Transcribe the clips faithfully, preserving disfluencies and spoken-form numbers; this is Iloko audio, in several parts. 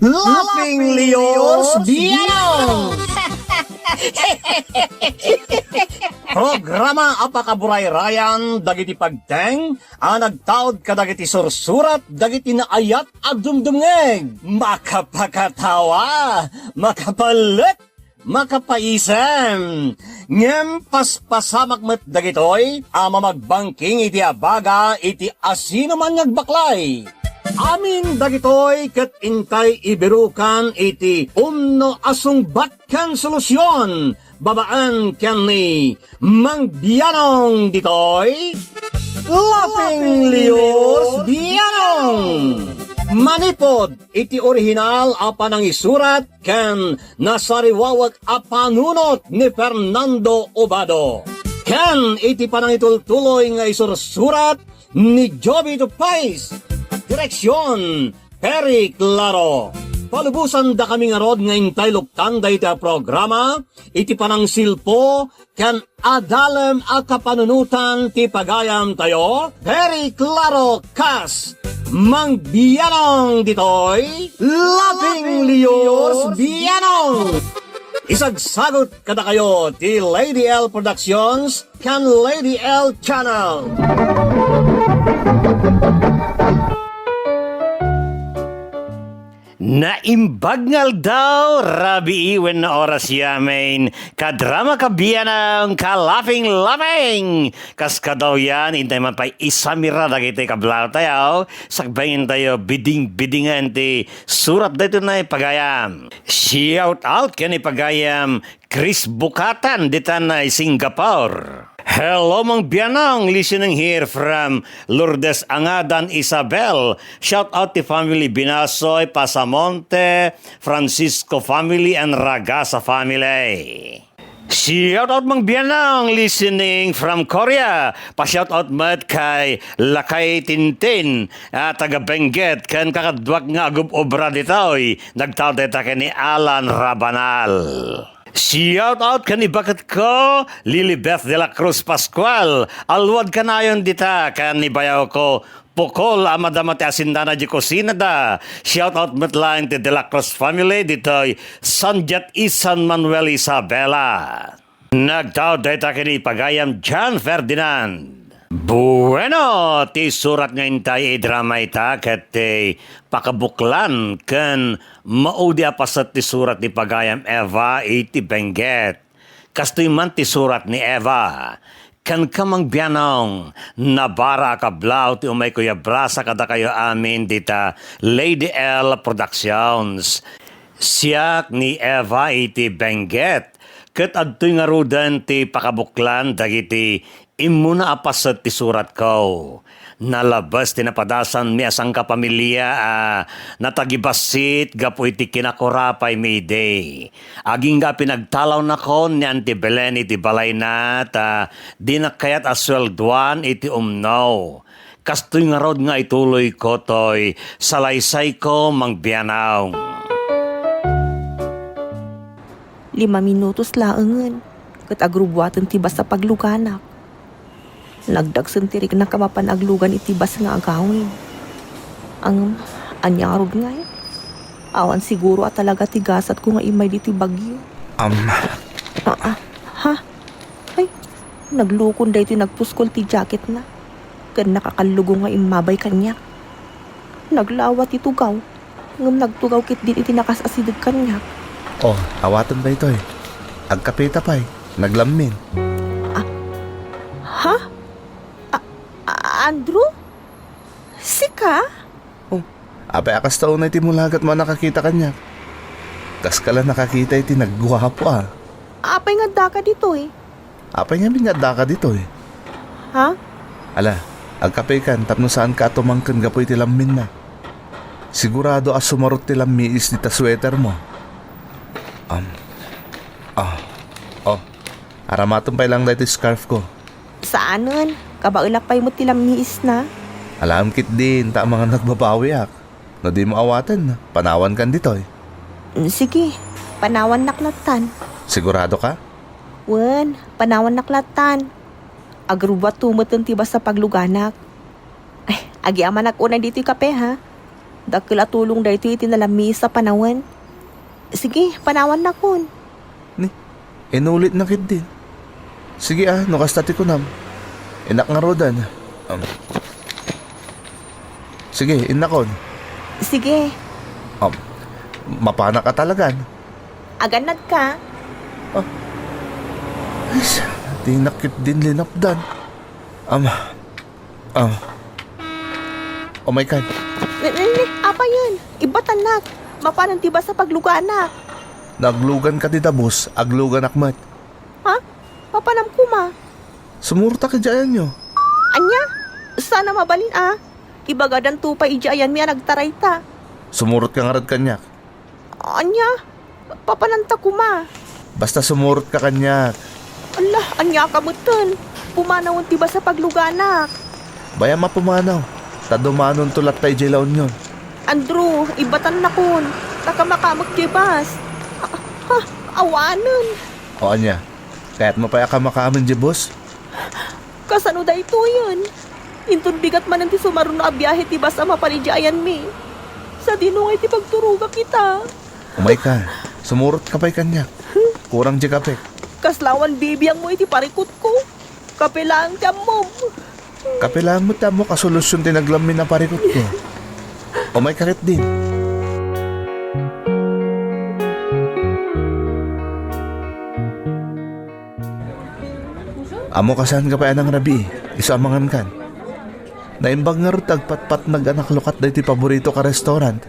Laughing Leos Bianong! Programa a pakaburayrayan dagiti pagteng a nagtaud kadagiti sursurat dagiti naayat a dumdumngeg. Makapakatawa, makapalek, makapaisem. Ngem paspasamak met dagitoy a mamagbangking iti abaga iti asinoman nga agbaklay. Amin dagitoy ket intay ibirukan iti umno a sungbat ken solusion babaen ken ni Mang Bianong ditoy. Laughing Leos Bianong! Manipod iti orihinal a panangisurat ken nasariwawek a panunot ni Fernando Obado, ken iti panangitultuloy nga isursurat ni Jovito Pais. Direksion, Perry Claro. Palubosandakami ngarud nga intay luktan dayta a programa iti panangsilpo ken adalem a kapanunotan ti pagayantayo, Perry Claro kas Mang Bianong ditoy, Laughing Leos Bianong. Isagsagut kadakayo ti Lady L Productions ken Lady L Channel. Naimbag nga aldaw, rabii wenno oras yamin, kadrama, kabianang, ka-laughing-laughing! Kas kadawyan, intay man pay isamira dagiti kablawtayo, sakbay intayo biding-bidingen ti surat daytoy nga ipagayam. Shout out ken ipagayam Chris Bukatan, ditan ay Singapore. Hello, Mang Bianong. Listening here from Lourdes Angadan, Isabel. Shout out ti family Binasoy, Pasamonte, Francisco family, and Ragasa family. Shout out, Mang Bianong. Listening from Korea. Pa-shout out met kay Lakay Tintin, ah, taga Benguet, ken kakaduak nga agub-obra ditoy. Nagtaud dayta ken ni Alan Rabanal. Shout out ken ni baketko, Lilibeth de la Cruz Pascual. Alwad kanayon dita ken ni bayawko, Pukol a madama ti asindana di kusinada. Shout out met laeng ti De La Cruz family ditoy San Jet y San Manuel, Isabela. Nagtaud dayta ken ni pagayam John Ferdinand. Bueno, ti surat nga intay idrama ita ket ti pakabuklan ken maudi a paset ti surat ni pagayam Eva iti Benguet. Kastoy man ti surat ni Eva. Kenka, Mang Bianong, nabara a kablaw ti umayko a brasa kadakayo amin dita Lady L Productions. Siak ni Eva iti Benguet, ket adtoy ngaruden ti pakabuklan dagiti immuna a paset ti suratko. Nalabes ti napadasanmi a sangkapamilia a natagibassit gapu iti kinakurapaymi idi. Agingga a pinagtalawnakon ni Auntie Belen iti balayna ta dinak kayat a sueldoan iti umno. Kastoy ngarud nga ituloyko toy salaysayko, Mang Bianong. Lima minutos laengen, ket agrubuaten ti bas a pagluganak. Nagdagsen ti riknak a mapan aglugan iti bas nga agawid. Ngem, ania ngarud ngay? Awan siguro a talaga ti gasatko nga immay ditoy bagyo. Am. Ah, ah, ha? Ay, naglukon daytoy nagpuskol ti jacketna. Ken nakakallugo nga immabay kaniak. Naglawa ti tugaw, ngem nagtugaw ketdin iti nakas-asideg kaniak. Oh, awaten daytoy. Agkapeta pay. Naglammin. Ah, ha? A-, a-, Andrew? Sika? Oh, apay a kasta unay ti mulagatmo a nakakita kaniak? Kaska la nakakita iti nagguapo a. Apay nga addaka ditoy? Apay ngamin nga addaka ditoy? Ha? Ala, agkapekan tapno saanka a tumangken gapu iti lamminna. Sigurado a sumarot ti lammiis dita sweatermo. Am, ah, oh, aramaten pay lang daytoy scarfko. Saanen, kabaelak pay met ti lammiisna. Alaem ketdin, ta amangan nagbabawiak. No dimo awaten, panawankan ditoy. Mm, sige, panawannak lattan. Sigurado ka? Wen, panawannak lattan. Agrubuatto metten ti bas a pagluganak. Ay, agyamanak unay ditoy kape, ha? Dakkel a tulong daytoy iti nalammiis a panawen. Sige, panawannakon. Ni, inulitna ketdin. Sige a, no kasta ti kunam. Innak ngaruden. Um, sige, innakon. Sige. Um, mapanak a talagan. Agannad ka? Ah. Ay, sa-, dinak ketdin linapdan. Um, Ah. Oh my God. Ni, ni, ni, apay yen? Ibbatannak. Mapanan ti bas a pagluganak. Naglugan ka ti dabus, agluganak met. Ha? Mapanam koma? Sumurot ka idiay ayanyo. Ania? Saan a mabalin a. Ibagadanto pay idiay ayanmi a nagtarayta. Sumurot ka ngarud kaniak. Ania? Papananta koma? Basta sumurot ka kaniak. Ala, ania ka metten? Pumanawen ti bas a pagluganak. Bayam a pumanaw, ta dumanonto latta idiay La Union. Andrew, ibbatannakon. Ta kamakamek ti bas. Ha, ha, awanen. O ania? Kayatmo pay a kamakamen diay bus? Kasano daytoyen? Inton bigat manen ti sumaruno a biahe ti bas a mapan idiay ayanmi. Sadino ngay ti pagturogak ita? Umay ka. Sumurot ka pay kaniak. Kurang diay kape. Kasla awan bibiangmo iti parikutko. Kape laeng ti ammom. Kape laeng met ti ammok a solusion ti naglammin a parikutko. Umay ka ketdin. Ammok a saanka pay a nangrabii, isu a mangankan. Naimbag ngarud ti agpatpatnag a naklukat daytoy paboritok a restaurant.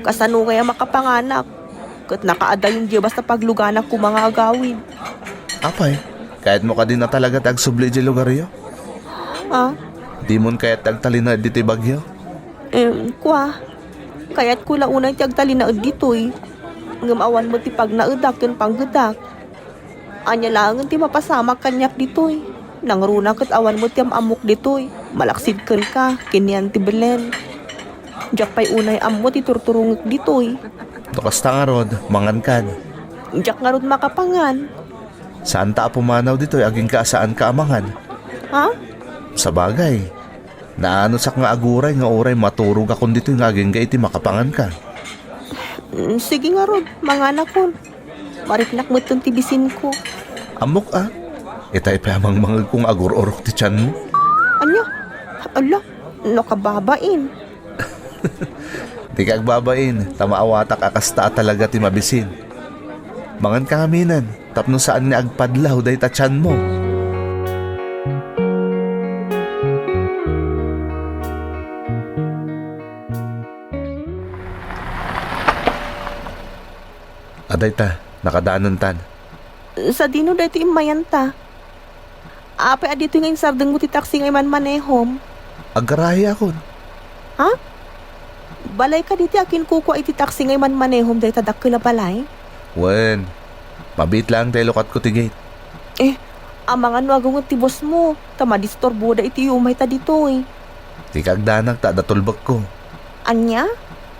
Kasano ngay a makapanganak? Ket nakaadayon diay bas a pagluganak koma nga agawid. Apay, kayatmo kadin a talaga ti agsubli idiay lugaryo? Ah? Dimon kayat ti agtalinaed ditoy bagyo? Em, kua, kayatko la unay ti agtalinaed ditoy. Ngem awan met ti pagnaedak ken panggedak. Ania laengen ti mapasamak kaniak ditoy? Nangruna ket awan met ti am-ammok ditoy. Malaksid kenka, ken ni Auntie Belen. Diak pay unay ammo ti turturongek ditoy. No kasta ngarud, mangankan. Diak ngarud makapangan. Saanta a pumanaw ditoy agingga a saanka a mangan. Ha? Sabagay, naanosak nga aguray nga uray maturogakon ditoy nga agingga iti makapanganka. Mm, sige ngarud, manganakon. Mariknak metten ti bisinko. Ammok a. Itay pay a mangmangegko nga agur-urok ti tianmo. Ania? Ala, nakababain. Dika agbabain, ta maawatak a kasta a talaga ti mabisin. Manganka ngaminen, tapno saan nga agpadlaw dayta tianmo. Adayta, nakadanentan. Sadino daytoy immayanta? Apay a ditoy nga insardengmo ti taksi nga imanmanehom? Aggarahiakon. Ha? Balay kadi ti akinkukua iti taksi nga imanmanehom dayta dakkel a balay? Wen, mabiit laeng ta ilukatko ti gate. Eh, amangan no agunget ti bossmo, ta madisturboda iti iyumayta ditoy. Dika agdanag ta adda tulbekko. Ania?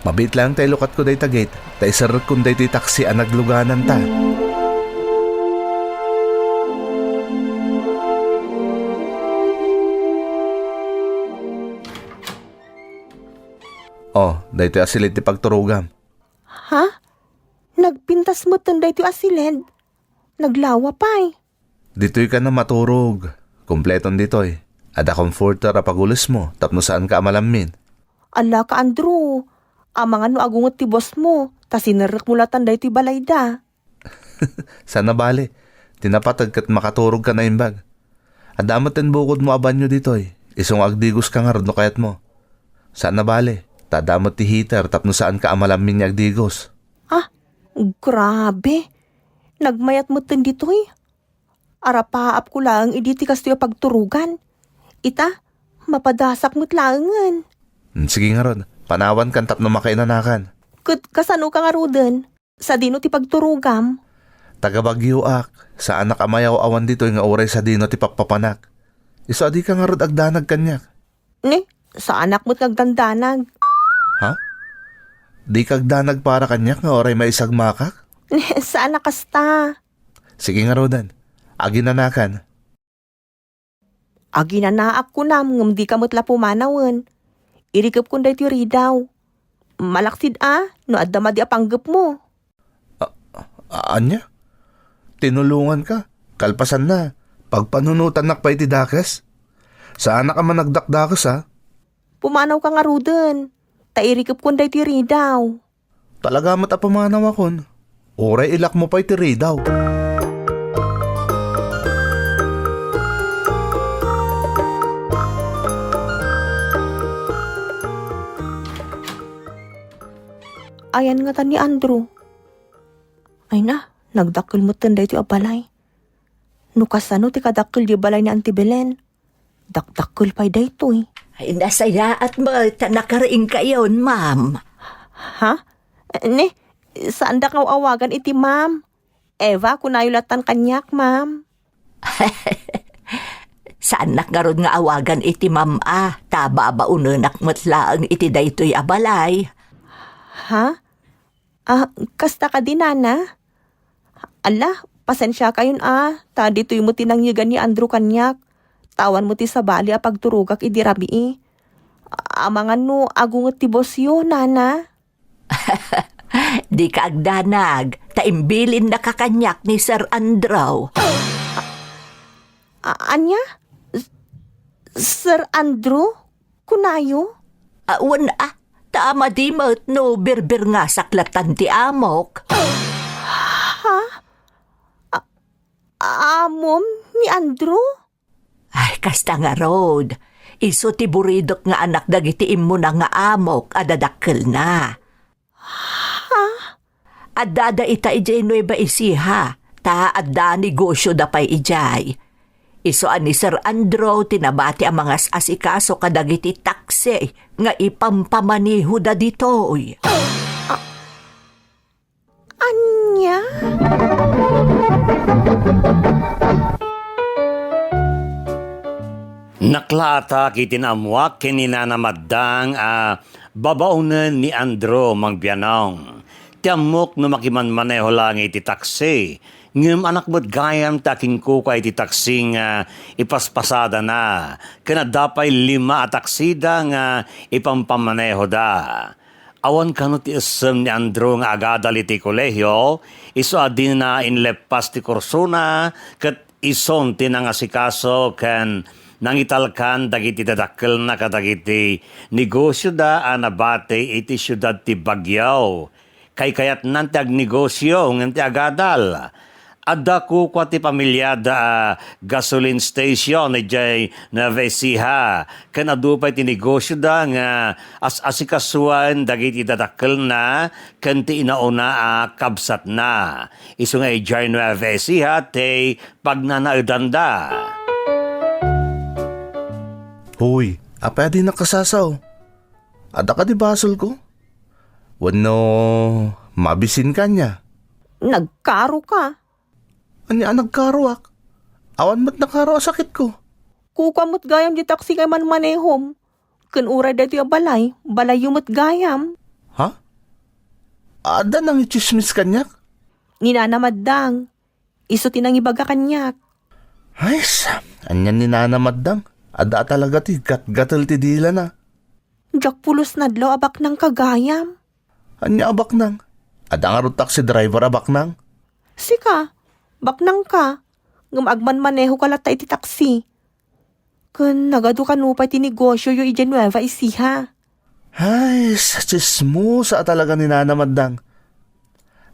Mabiit laeng ta ilukatko dayta gate, ta iserrekkon daytoy taksi a naglugananta. Oh, daytoy a siled ti pagturogam. Ha? Nagpintas metten daytoy a siled? Naglawa pay. Ditoy ka na maturog. Kompleton ditoy. Adda comforter a pagulesmo tapno saanka a malammin. Ala ka, Andrew. Amangan no agunget ti bossmo, ta sinerrekmo latan daytoy balayda. Saan a bale. Ti napateg ket makaturog ka naimbag. Adda met ti bukodmo a banio ditoy. Isu nga agdigoska ngarud no kayatmo. Saan a bale. Ta adda met ti heater tapno saanka a malammin nga agdigos. Ah, grabe. Nagmayat metten ditoy. Arapaapko laeng idi ti kastoy a pagturogan. Ita, mapadasak met laengen. Hmm, sige ngarud, panawankan tapno makainanakan. Ket kasano ka ngaruden? Sadino ti pagturogam? Taga Baguioak, saanak a mayaw-awan ditoy nga uray sadino ti pappapanak. Isu a dika ngarud agdanag kaniak. Ne, saanak met nga agdandanag. Ha? Dika agdanag para kaniak nga uray maisagmakak? Ne, saan a kasta. Sige ngaruden, aginanakan. Aginanaak kunam ngem dika met la pumanawen. Irikepkon daytoy ridaw. Malaksid a, no adda madi a panggepmo. A-, ania? Tinulonganka. Kalpasanna, pagpanunotannak pay ti dakes. Saanak a managdakdakes, a. Pumanawka ngaruden, ta irikepkon daytoy ridaw. Talaga met a pumanawakon. Uray ilakmo pay ti ridaw. Ayan ngata ni Andrew. Ay na, nagdakkel metten daytoy a balay. No kasano ti kadakkel di balay ni Auntie Belen, dakdakkel pay daytoy. Ay, nasayaat met ta nakariingkayon, ma'am. Ha? Ne, saandak nga aw-awagan iti ma'am. Eva, kunayo lattan kaniak, ma'am. Saannak ngarud nga awagan iti ma'am a, ta babaonenak met laeng iti daytoy a balay. Ha? Ah, kasta kadi, nana? Ala, pasensiakayon a, ta ditoy met ti nangyegan ni Andrew kaniak. Ta awan met ti sabali a pagturogak idi rabii. Amangan no agunget ti bosyo, nana? Dika agdanag, ta imbilinnaka kaniak ni Sir Andrew. A-, ania? S-, Sir Andrew? Kunayo? A, wen a, ta madi met no birbirngasak lattan ti amok. Ha? A-, amom ni Andrew? Ay, kasta ngarud. Isu ti buridek nga anak dagiti immuna nga amok a dadakkelna. Ha? Addada ita idiay Nueva Ecija, ta adda negosioda pay idiay. Isu a ni Sir Andrew ti nabati a mangas-asikaso kadagiti taksi nga ipampamanehoda ditoy. Ania? Naklaatak iti naammoak ken ni Nana Maddang a babaonen ni Andrew, Mang Bianong. Ti ammok no makimanmaneho laeng iti taksi, ngem anak met gayam ti akinkukua iti taksi nga ipaspasadana, ken adda pay lima a taksida nga ipampamanehoda. Awan kano ti essem ni Andrew nga agadal iti kolehio, isu a dina inleppas ti kursona, ket isun ti nangasikaso ken nangitalkan dagiti dadakkelna kadagiti negosioda a nabati iti siudad ti Baguio. Kaykayatnan ti agnegosio ngem ti agadal. Adda kukua ti pamiliada a gasoline station idiay Nueva Ecija, ken adu pay ti negosioda nga as-asikasuen dagiti dadakkelna ken ti inauna a kabsatna. Isu nga idiay Nueva Ecija ti pagnanaedanda. Hoy, apay a di nakasasaw? Adda kadi basolko? Wenno mabisinka ania? Nagkaroka. Ania a nagkaroak? Awan met nakaro a sakitko. Kukua met gayam di taksi nga manmanehom. Ken uray daytoy a balay, balayyo met gayam. Ha? Adda nangitsismis kaniak? Ni Nana Maddang. Isu ti nangibaga kaniak. Ay, sa-, anian ni Nana Maddang? Adda talaga ti gatgatel ti dilana. Diak pulos nadlaw a baknangka gayam. Ania a baknang? Adda ngarud taxi driver a baknang? Sika, baknangka. Ngem agmanmanehoka latta iti taxi. Ken nagadu kano pay ti negosioyo idiay Nueva Ecija. Ay, sa tsismosa a talaga ni Nana Maddang.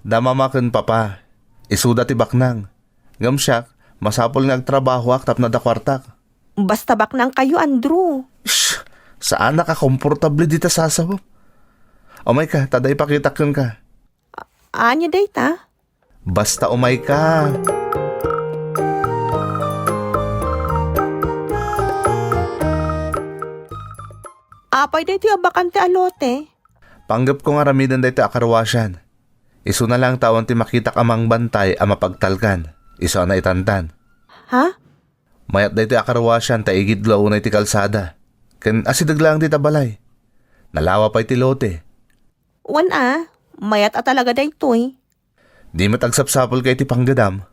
Da Mama ken Papa, isuda ti baknang. Ngem siak, masapul nga agtrabahoak tapno adda kuartak. Basta baknangkayo, Andrew. Shh! Saanak a komportable dita sasawem. Umayka, ta adda ipakitak kenka. Ania dayta? Basta umayka. Apay daytoy a bakante a lote? Panggepko nga aramiden daytoy a karwasian. Isuna laeng ta awan ti makitak a mangbantay a mapagtalkan. Isu a naitantan. Ha? Mayat daytoy a karwasian ta igidlo unay ti kalsada. Ken asideg laeng dita balay. Nalawa pay ti lote. Wen a, mayat a talaga daytoy. Di met agsapsapulka iti panggedam.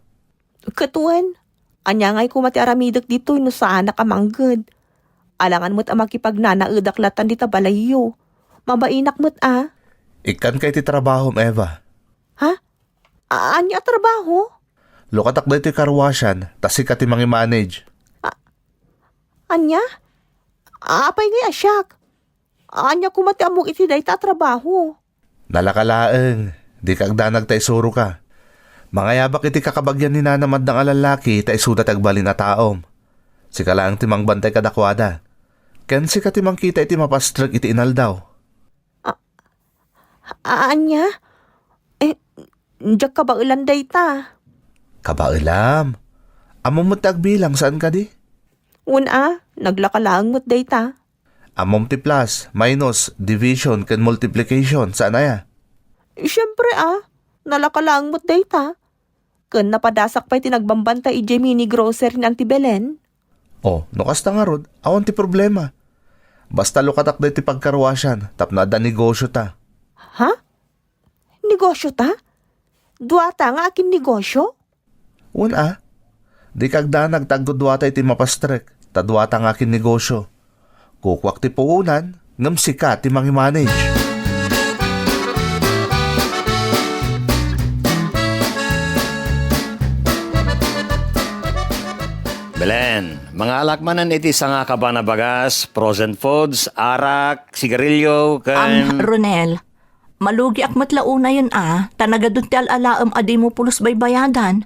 Ket wen, ania ngay koma ti aramidek ditoy no saanak a mangged? Alangan met a makipagnanaedak latan dita balayyo. Mabainak met a. Ikkanka iti trabahom, Eva. Ha? A-, ania a trabaho? Lukatak daytoy karwashan, ta sika ti mangimanage. A-, ania? Apay ngay a siak? Ania koma ti ammok iti dayta a trabaho? Nalaka laeng, dika agdanag ta isuroka. Mangayabak iti kakabagian ni Nana Maddang a lallaki ta isuda ti agbalin a taom. Sika laeng ti mangbantay kadakuada. Ken sika ti mangkita iti mapastrek iti inaldaw. A-, a-, ania? Eh, diak kabaelan dayta. Kabaelam? Ammom met ti agbilang, saan kadi? Wen a, naglaka laeng met dayta. Ammom ti plus, minus, division, ken multiplication, saan aya? Siempre a, nalaka laeng met dayta. Ken napadasak pay ti nagbambantay idiay mini grocery ni Auntie Belen. Oh, no kasta ngarud, awan ti problema. Basta lukatak daytoy pagkarwashan, tapno adda negosyo ta. Ha? Negosyo ta? Duata nga akin negosyo? Wen a, dika agdanag ta agduduata iti mapastrek, ta duata nga akin negosyo. Kukuak ti puonan, ngem sika ti mangimanage. Belen, mangalak manen iti sangakaban a bagas, frozen foods, arak, sigarilyo, ken Am, Ronel, malugiak met la unayen a, ta nagadun ti al-alaem a dimo pulos baybayadan.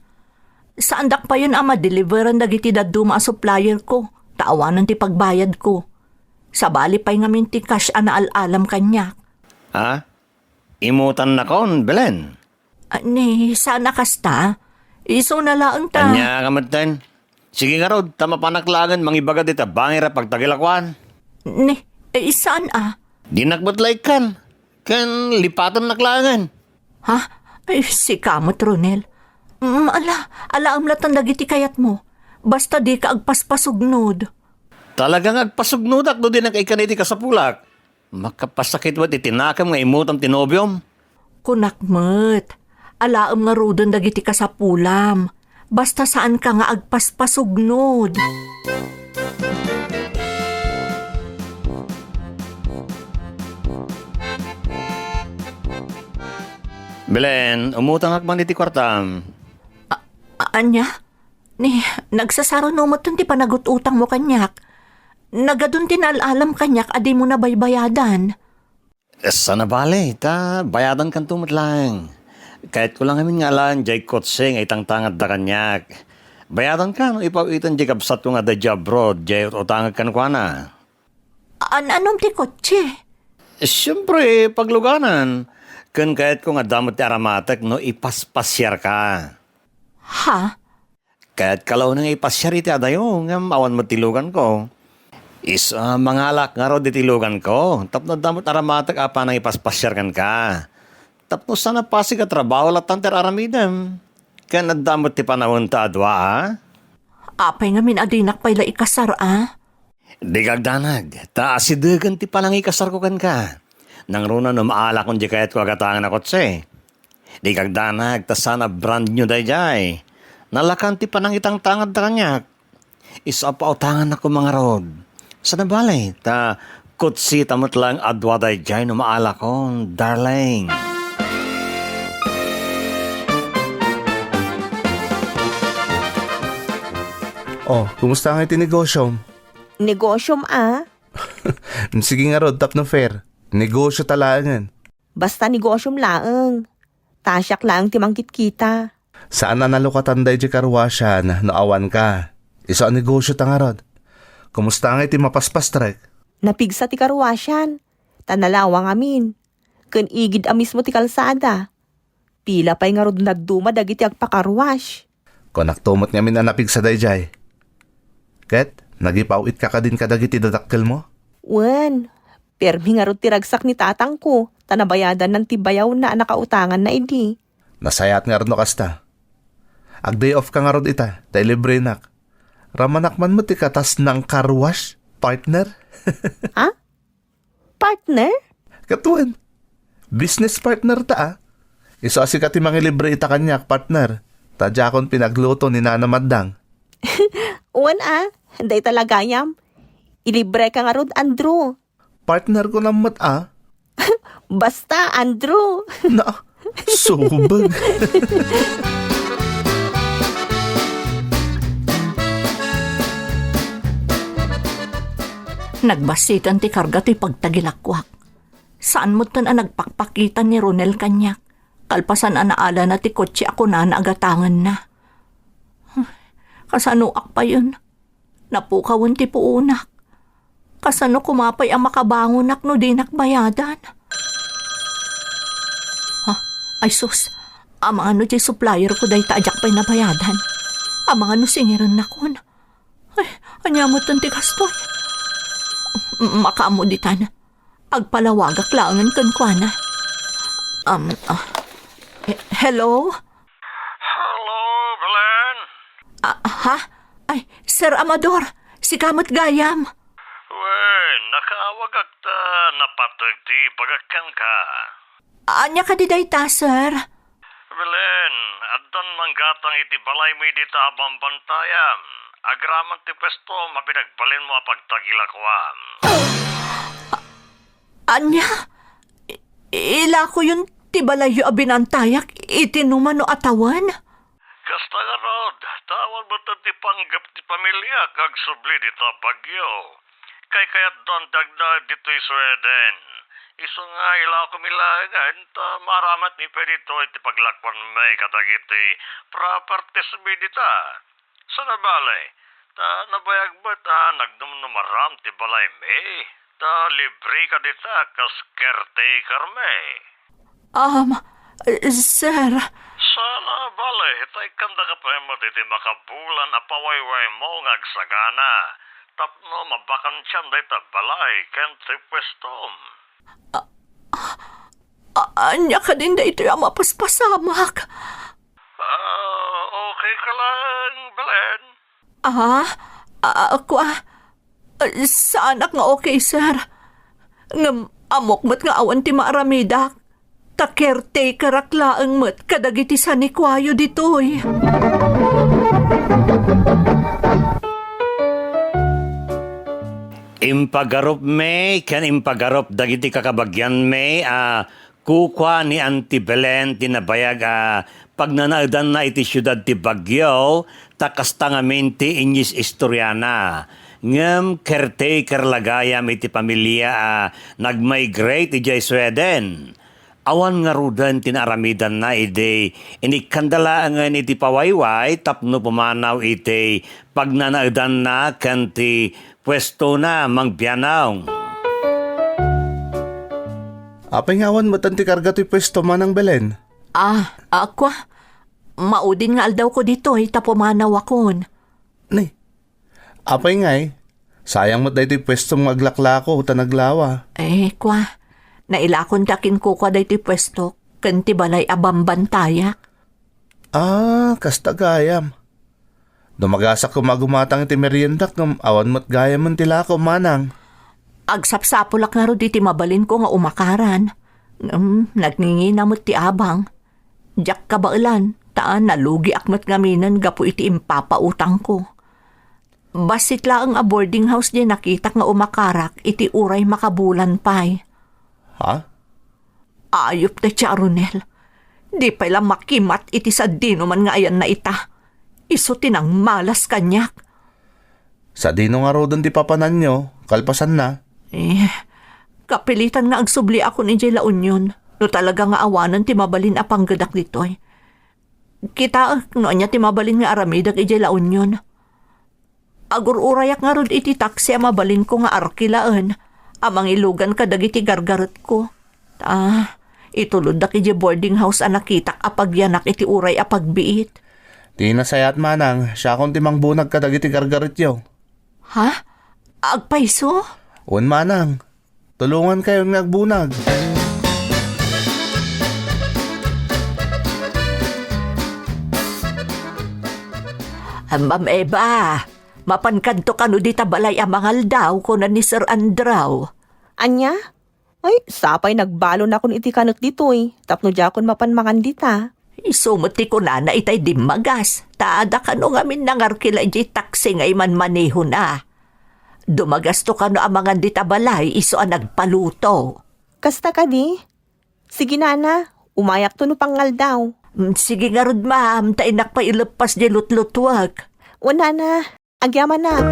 Saandak payen a madeliveran dagiti dadduma a supplier ko, ta awanen ti pagbayad ko. Sabali pay ngamin ti cash a naal-alam kaniak. Ha? Imutannakon, Belen? Ah, ni, saan a kasta? Isuna laeng ta. Ania ka metten? Sige ngarud, ta mapanak laengen mangibaga dita bangir a pagtagilakuan. Ni, eh, saan a? Dinak met la ikkan. Ken lipatennak laengen. Ha? Ay, sika met, Ronel. Mm, ala, alaem latan dagiti kayatmo. Basta dika agpaspasugnod. Talaga nga agpasugnodak no dinak ikkan iti kasapulak. Makapasakit met iti nakem nga imutam ti nobiom. Kunak met, alaem ngaruden dagiti kasapulam. Basta saanka nga agpaspasugnod. Belen, umutangak man iti kuartam. A-, a-, ania? Ni, nagsasaruno metten ti panagut-utangmo kaniak. Nagadun ti naal-alam kaniak a dimo nabaybayadan. Saan a bale, ta bayadankanto met laeng. Kayatko la ngamin nga alaen diay kotse nga itangtangadda kaniak. Bayadanka no ipaw-itan diay kabsatko nga adda idiay abroad, diay ut-utangek kenkuana. An-anom ti kotse? Siempre, pagluganan. Ken kayatko nga adda met ti aramatek no ipaspasiarka. Ha? Kayatka la unay nga ipasiar iti adayo, ngem awan met ti luganko. Isu a mangalak ngarud iti luganko, tapno adda met aramatek a panangipaspasiar kenka. Tapno saan a pasig a trabaho latta ti ar-aramidem. Ken adda met ti panawenta a dua, a? Apay ngamin a dinak pay la ikasar, a? Dika agdanag, ta asidegen ti panangikasarko kenka. Nangruna no maalakon diay kayatko a gatangen a kotse. Dika agdanag, ta saan a brand new daydiay. Nalakan ti panangitangtangad ta kaniak. Isu a pautangannak koma ngarud. Saan a bale, ta kutsita met laeng a dua daydiay no maalakon, darling. Oh, kumusta nga iti negosyom? Negosyom, a? Sige ngarud, tapno fair. Negosyo ta laengen. Basta negosyom laeng. Ta siak laeng ti mangkitkita. Saan a nalukatan daydiay karwasyan no awan ka. Isu a negosyo ta ngarud. Kumusta nga iti mapaspastrek? Napigsa ti karwasyan, ta nalawa ngamin. Ken igid a mismo ti kalsada. Pila pay ngarud dadduma dagiti agpakarwash. Kunakto met ngamin a napigsa daydiay. Ket, nagipaw-itka kadin kadagiti dadakkelmo? Wen, permi ngarud ti ragsak ni tatangko, ta nabayadannan ti bayawna a nakautanganna idi. Nasayaat ngarud no kasta. Ag-day off ka ngarud ita, ta ilibrenak. Ramanak man met ti katas nang car wash, partner. Ha? Partner? Ket wen, business partner ta, a. Isu a sika ti mangilibre ita kaniak, partner. Ta diakon pinagluto ni Nana Maddang. Wen, a, dayta la gayam. Ilibreka ngarud, Andrew. Partner ko na met, a. Basta, Andrew. Na, subag. Nagbassitan ti karga ti pagtagilakuak. Saan metten a nagpakpakita ni Ronel kaniak, kalpasan a naalana ti kotse a kunana a gatangenna. Kasanoak payen? Napukawen ti puonak. Kasano koma pay a makabangonak no dinak bayadan? Ha? Ay sus, amangan no diay supplier ko dayta a diak pay nabayadan. Amangan no singirennakon. Ay, ania metten ti kastoy? M-, makaammo ditan. Agpalawagak laengen kenkuana. Um, ah. Eh, hello? Hello, Belen? Ah, ha? Ay, Sir Amador, sika met gayam. Wen, nakaawagak ta napateg ti ibagak kenka. Ania kadi dayta, sir? Belen, addan manggatang iti balaymi dita a bambantayam. Agraman ti puesto a pinagbalinmo a pagtagilakuam. Ania? I-, ilakoyon ti balayyo a binantayak iti numano a tawen? Kasta ngarud, ta awan met ti panggep ti pamiliak nga agsubli dita bagyo. Kaykayatdan ti agnaed ditoy Sweden. Isu nga ilakomi laengen ta maaramatmi pay ditoy ti paglakuanmi kadagiti propertiesmi dita. Saan a bale, ta nabayag met a nagnumnumaram ti balaymi, ta libreka dita kas caretakermi. Um, sir. Saan a bale, ta ikkandaka pay met iti makabulan a pawaywaymo nga agsagana tapno mabakantian dayta balay ken ti puestom. A-, a-, ania kadin daytoy a mapaspasamak? Ah, okay ka lang, Belen? Ah, ah, kua, ah, saanak nga okay, sir. Ngem ammok met nga awan ti maaramidak. Ta caretakerak laeng met kadagiti sanikuayo ditoy. Impagarupmi ken impagarup dagiti kakabagianmi a kukua ni Auntie Belen ti nabayag a pagnanaedanna iti siudad ti Baguio, ta kasta ngamin ti inyis-istoriana. Ngem caretaker la gayam iti pamilia a nag-migrate idiay Sweden. Awan ngaruden ti naaramidanna idi inikkanda laengen iti pawayway tapno pumanaw iti pagnanaedanna ken ti puestona, Manang Bianong. Apay nga awan met ti karga toy puesto, Manang Belen? Ah, ah, kua, maudin nga aldawko ditoy ta pumanawakon. Ni, apay ngay? Sayang met daytoy puestom nga aglaklako ta naglawa. Eh, kua, nailakon ta kinkukua daytoy puesto ken ti balay a bambantayak. Ah, kasta gayam. Dumagasak koma a gumatang iti meriendak ngem awan met gayamen ti lako, manang. Agsapsapulak ngarud iti mabalinko nga umakaran. Ngem nagngingina met ti abang. Diak kabaelan, ta nalugiak met ngaminen gapu iti impapautangko. Bassit laeng a boarding house diay nakitak nga umakarak iti uray makabulan pay. Ha? Ayup dayta a Ronel. Di pay la makimat iti sadino man nga ayanna ita. Isu ti nangmalas kaniak. Sadino ngaruden ti papananyo, kalpasanna? Eh, kapilitan nga agsubliakon idiay La Union, no talaga nga awanen ti mabalin a panggedak ditoy. Kitaek no ania ti mabalin nga aramidek idiay La Union. Agur-urayak ngarud iti taksi a mabalinko nga arkilaen a mangilugan kadagiti gargaretko. Ta, ituloddak idiay boarding house a nakitak a pagyanak iti uray a pagbiit. Ti nasayaat, manang, siakon ti mangbunag kadagiti gargaretyo. Ha? Agpayso? Wen, manang. Tulongankayon nga agbunag. Ma'am Eva, mapankanto kano dita balay a mangaldaw, kuna ni Sir Andrew. Ania? Ay, sapay nagbalonakon iti kanek ditoy, tapno diakon mapan mangan dita. Isu met ti kunana itay dimmagas, ta adda kano ngamin nangarkila idiay taksi nga imanmanehona. Dumagasto kano a mangan dita balay isu a nagpaluto. Kasta kadi? Sige, nana. Umayakto no pangngaldaw. Mm, sige ngarud, ma'am, ta innak pay ileppas diay lutlutuek. O, nana. Agyamanak.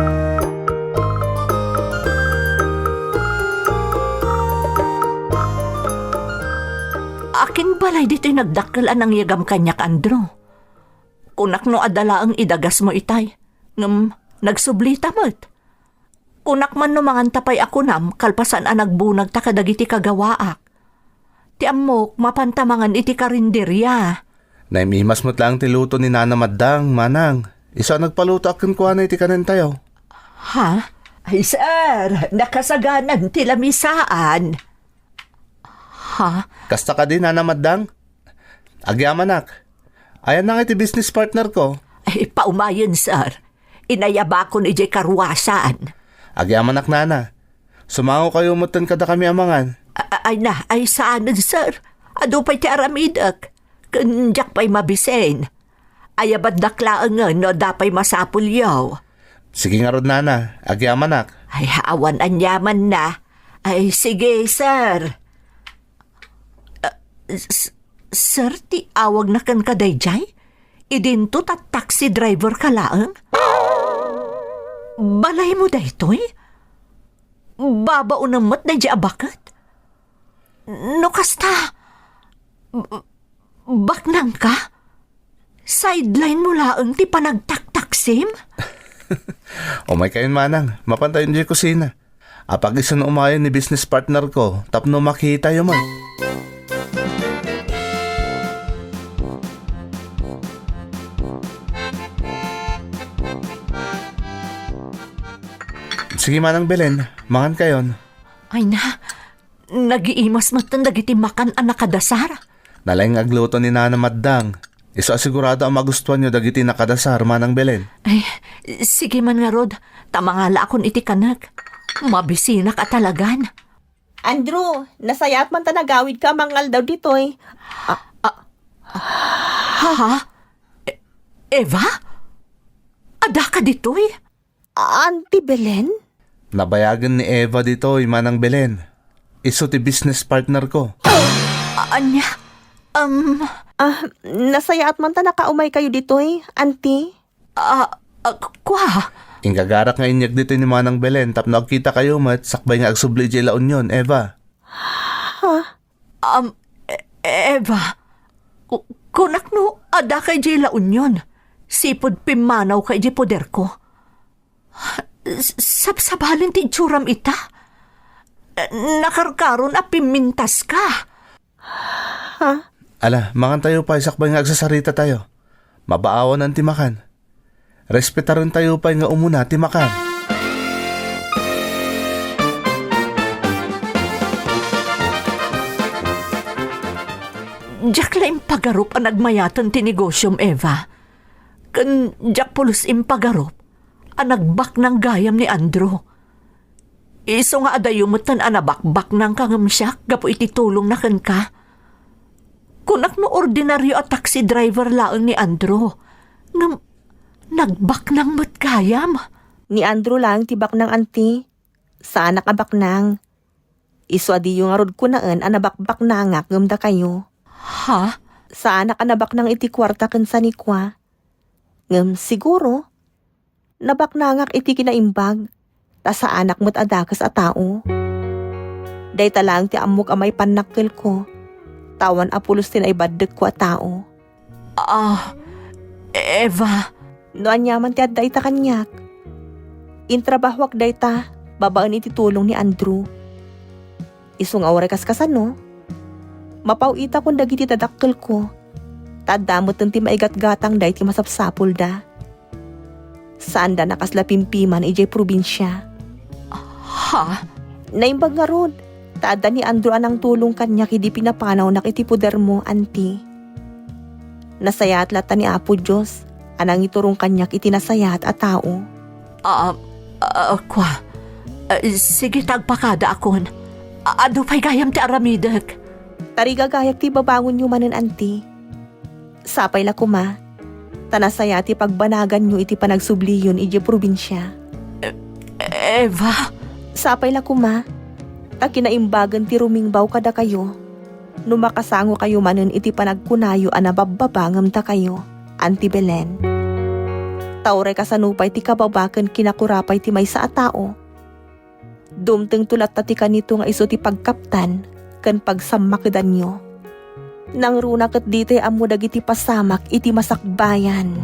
Akin balay ditoy nagdakkel a nangyegam kaniak, Andrew? Kunak no adda laeng idagasmo itay, ngem nagsublita met. Kunak man no manganta pay a kunam kalpasan a nagbunagta kadagiti kagawaak. Ti ammok, mapanta mangan iti karinderia. Naim-imas met laeng ti luto ni Nana Maddang, manang. Isu a nagpalutoak kenkuana iti kanentayo. Ha? Ay, sir, nakasaganan ti lamisaan. Ha? Kasta kadi, Nana Maddang? Agyamanak. Ayanna nga iti business partner ko? Ay, paumayen, sir. Inayabakon idiay karuasan. Agyamanak, nana. Sumangokayo metten kadakami a mangan. A-, a-, ay na, ay saanen, sir. Adu pay ti aramidek. Ken diak pay mabisin. Ayabandak laengen no adda pay masapulyo. Sige ngarud, nana. Agyamanak. Ay, awan aniamanna. Ay, sige, sir. Ah, s-, sir, ti awagna kenka daydiay? Idinto ta taxi driver ka laeng? Balaymo daytoy? Babaonem met daydiay a baket? No kasta, b-, baknangka? Sideline mo laeng ti panagtaktaksim? Umaykayon, manang. Mapantayon diay kusina. Apag-isun umayen ni business partner ko tapno makitayo met. Sige, Manang Belen, mangankayon. Ay na, nagiimas metten dagiti makan a nakadasar. Nalaing agluto ni Nana Maddang. Isu a sigurado a magustuanyo dagiti nakadasar, Manang Belen. Ay, sige man ngarud, ta mangalaakon iti kanek. Mabisinak a talagan. Andrew, nasayaat man ta nagawidka a mangaldaw ditoy. Ah, ah, ha? E-, Eva? Adaka ditoy? Auntie Belen? Nabayagen ni Eva ditoy, Manang Belen. Isu ti business partner ko. A-, ania? Um, Ah, nasayaat man ta nakaumay kayo ditoy, Auntie. Ah, ah, kua? Inggagarak nga inyeg ditoy ni Manang Belen tapno agkita kayo met sakbay nga agsubli idiay La Union, Eva. Ha? Um, E-, Eva, ku-, kunak no adda kay idiay La Union. Sipud pimmanaw ka idiay poder ko. S-, sabsabalen ti itsuram ita. Nakarkaron a pimmintas ka. Ha? Ala, mangan tayo pay sakbay nga agsasarita tayo. Mabaawanan ti makan. Respetarentayo pay nga umuna ti makan. Diak la impagarup a nagmayaten ti negosiom, Eva. Ken diak pulos impagarup a nagbaknang gayam ni Andrew. Isu nga adayo metten a nabakbaknangka ngem siak gapu iti tulongna kenka. Kunak no ordinario a taxi driver laeng ni Andrew, ngem nagbaknang met gayam. Ni Andrew laeng ti baknang, Auntie. Saanak a baknang. Isu a diyo ngarud kunaen a nabakbaknangak ngem dakayo. Ha? Saanak a nabaknang iti kuarta ken sanikua. Ngem siguro, nabaknangak iti kinaimbag, ta saanak met a dakes a tao. Dayta laeng ti ammok a maipannakkelko, ta awan a pulos ti naibaddekko a tao. Ah, Eva. No aniaman ti adda ita kaniak, intrabahoak dayta babaen iti tulong ni Andrew. Isu nga uray kaskasano, mapaw-itakon dagiti dadakkelko, ta adda metten ti maigatgatangda iti masapsapulda. Saandan a kasla pimpiman idiay probinsia. Ha? Naimbag ngarud, ta adda ni Andrew a nangtulong kaniak idi pinapanawnak iti podermo, Auntie. Nasayaat latta ni Apo Dios a nangiturong kaniak iti nasayaat a tao. Ah, ah, kua. Ah, sige, ta agpakadaakon. A-, adu pay gayam ti aramidek. Tarigagayak ti babangonyo manen, Auntie. Sapay la koma, ta nasayaat ti pagbanaganyo iti panagsubliyon idiay probinsia. E-, Eva? Sapay la koma, ta kinaimbagen ti rumingbaw kadakayo. No makasangokayo manen iti panagkunayo a nababbabangem dakayo, Auntie Belen. Ta uray kasano pay ti kababa ken kinakura pay ti maysa a tao, dumtengto latta ti kanito nga isu ti pagkaptan ken pagsammakedanyo. Nangruna ket ditay ammo dagiti pasamak iti masakbayan.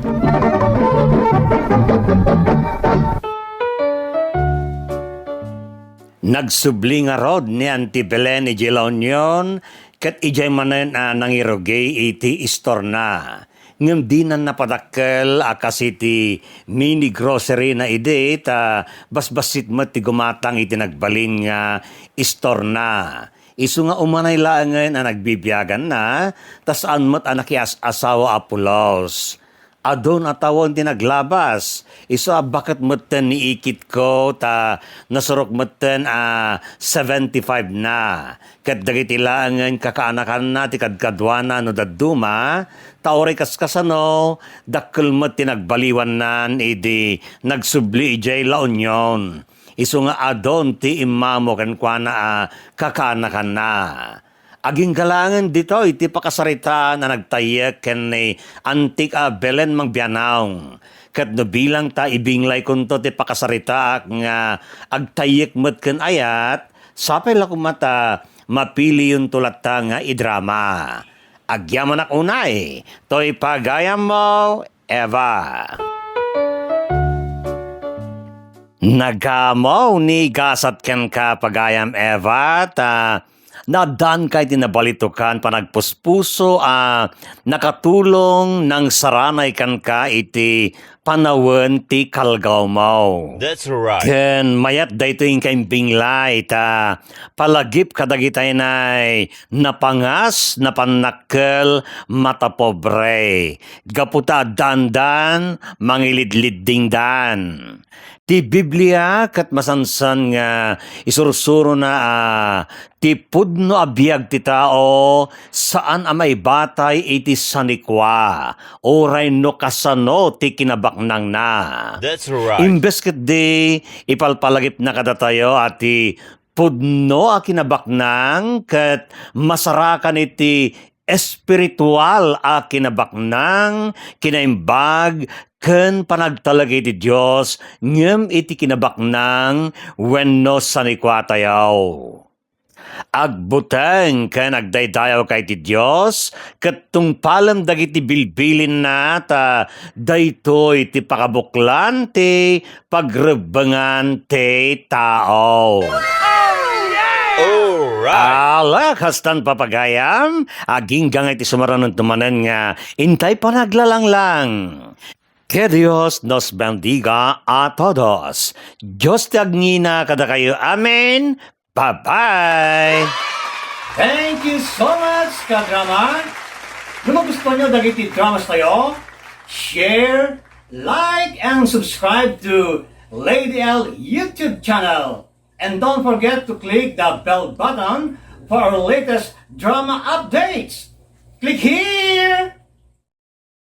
Nagsubli ngarud ni Auntie Belen idiay La Union, ket idiay manen a nangirugi iti istorna. Ngem dinan napadakkel a kas iti mini grocery na idi ta basbassit met ti gumatang iti nagbalin nga istorna. Isu nga umanay laengen a nagbibiaganna, ta saan met a nakias-asawa a pulos. Adun a tawen ti naglabas. Isu a baket metten ni ikitko ta nasurok metten a seventy-five na. Ket dagiti laengen kakaanakanna ti kadkaduana no dadduma, ta uray kaskasano, dakkel met ti nagbaliwannan idi nagsubli idiay La Union. Isu nga adun ti immamo kenkuana a kakaanakanna. Agingga laengen ditoy ti pakasaritaan a nagtayyek ken ni Antik a Belen Mangbianaw. Ket no bilang ta ibinglaykonto ti pakasaritaak nga agtayyek met ken ayat, sapay la koma ta mapiliyonto latta nga idrama. Agyamanak unay, toy pagayammo, Eva. Nagamo ni gasat kenka, pagayam Eva, ta naaddaanka iti nabalitokan panagpuspuso a nakatulong nangsaranay kenka iti panawen ti kalgawmo. That's right. Ken mayat daytoy inka imbinglay ta palagip kadagitay nay napangas, napannakkel, matapobre. Gapu ta addaandan, mangilidliddingdan. Ti Biblia ket masansan nga isursurona a ti pudno a biag ti tao saan a maibatay iti sanikua, uray no kasano ti kinabaknangna. That's right. Imbes ketdi, ipalpalagipna kadatayo a ti pudno a kinabaknang ket masarakan iti espiritual a kinabaknang, kinaimbag, ken panagtalek iti Dios ngem iti kinabaknang wenno sanikuatayo. Agbuteng ken agdaydayawka iti Dios, ket tungpalem dagiti bilbilinna, ta daytoy ti pakabuklan ti pagrebbengan ti tao. Alright. Ala, kastan papagayam, agingga nga iti sumaranonto manen nga intay panaglalanglang. Que Dios nos bendiga a todos. Dios ti agngina kadakayo. Amen. Bye-bye. Thank you so much, kadrama. No magustuhan nyo dagiti dramas tayo, share, like, and subscribe to Lady L YouTube channel. And don't forget to click the bell button for our latest drama updates. Click here!